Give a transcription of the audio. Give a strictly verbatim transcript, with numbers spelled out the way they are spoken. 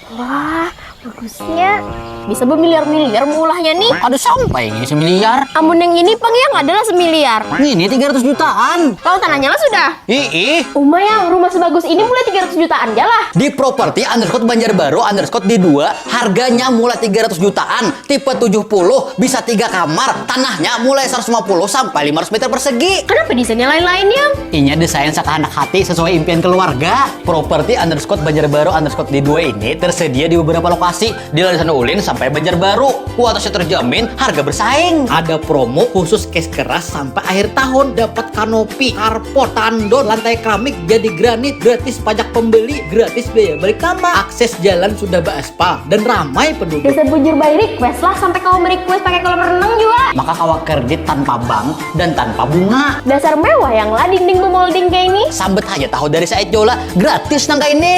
Wah, bagusnya. Bisa bemiliar-miliar meulahnya nih. Ada sampai ini semiliar. Amun yang ini pang yang adalah semiliar. Ini tiga ratus jutaan. Kalau tanahnya lah sudah. Ih, Uma yang rumah sebagus ini mulai tiga ratus jutaan aja lah. Di properti underscore Banjarbaru underscore di dua, harganya mulai tiga ratus jutaan, tipe tujuh puluh, bisa tiga kamar, tanahnya mulai seratus lima puluh sampai lima ratus meter persegi. Kenapa desainnya lain-lain yang? Inya desain sekehendak hati sesuai impian keluarga. Properti underscore Banjarbaru underscore di dua ini tersedia di beberapa lokasi, di Landasan Ulin sampai Banjarbaru. Kualitasnya terjamin, harga bersaing. Ada promo khusus cash keras sampai akhir tahun, dapat kanopi, carport, tandon, lantai keramik jadi granit, gratis pajak pembeli, gratis biaya balik nama. Akses jalan sudah beraspal dan ramai penduduk. Dasar bujur by request lah sampai kau merequest pakai kolam renang juga. Maka kawa kredit tanpa bank dan tanpa bunga. Dasar mewah yang lah dinding memolding kayak ini. Sambet aja tahu dari Said Jola, gratis nang kayak ini.